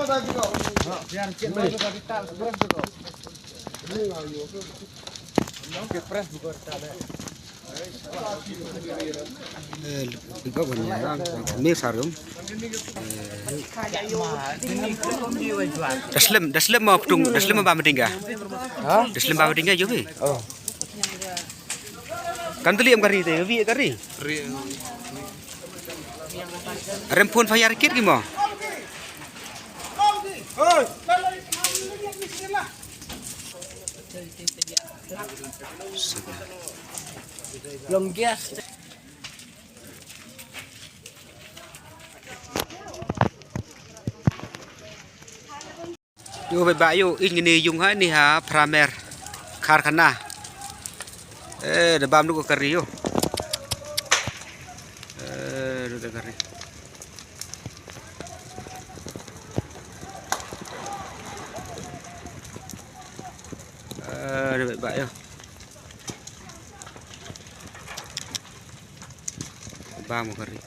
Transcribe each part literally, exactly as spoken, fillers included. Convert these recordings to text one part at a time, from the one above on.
Eh, pickup kan ya. Mix harum. Da slem, da slem ma ptung, da slem ma ba meeting ka. Ha? Da slem ba meeting ka, yo, bi. Oh. Kan teli em kari te, bi kari. Rem phone fire kit ki mo. Long gas. Yo, bye bye, yo, ing ni yung ha, ni ha, Pramer, Karkhana. Eh, da bam du ko kari, yo. Eh, du da kari. Eh, da bye bye, yo. Bam ko kari.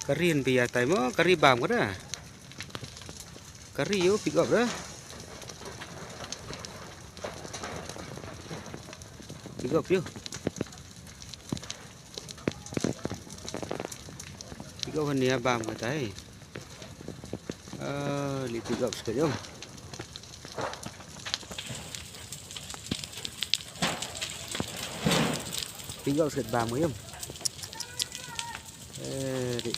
Kari yn bia tai mo, kari bam ka da. Kari yo, pick up da. Pick up yo. Pick up ni bam ka tai. Ah, li pick up sikit yo. Pick up sikit bam yo. Eh, di.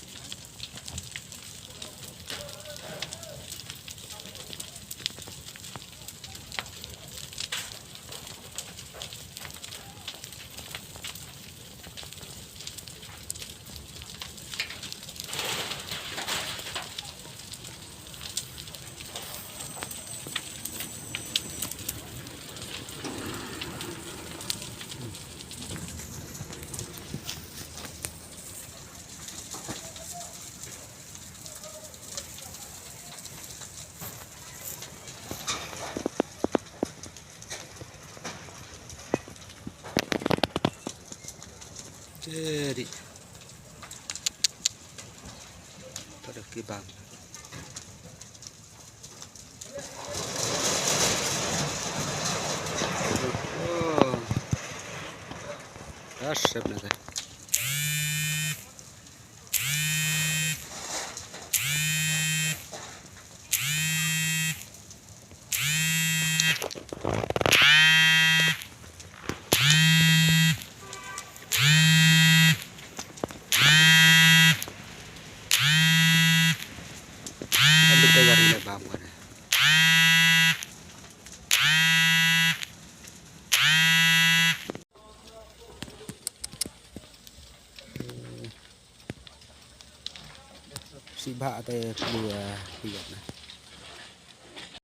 Jadi. Pada kibang. Oh. Asap na ka. Ka dei ka ri la bam ka ne. Sibha te pli, eh, pli na.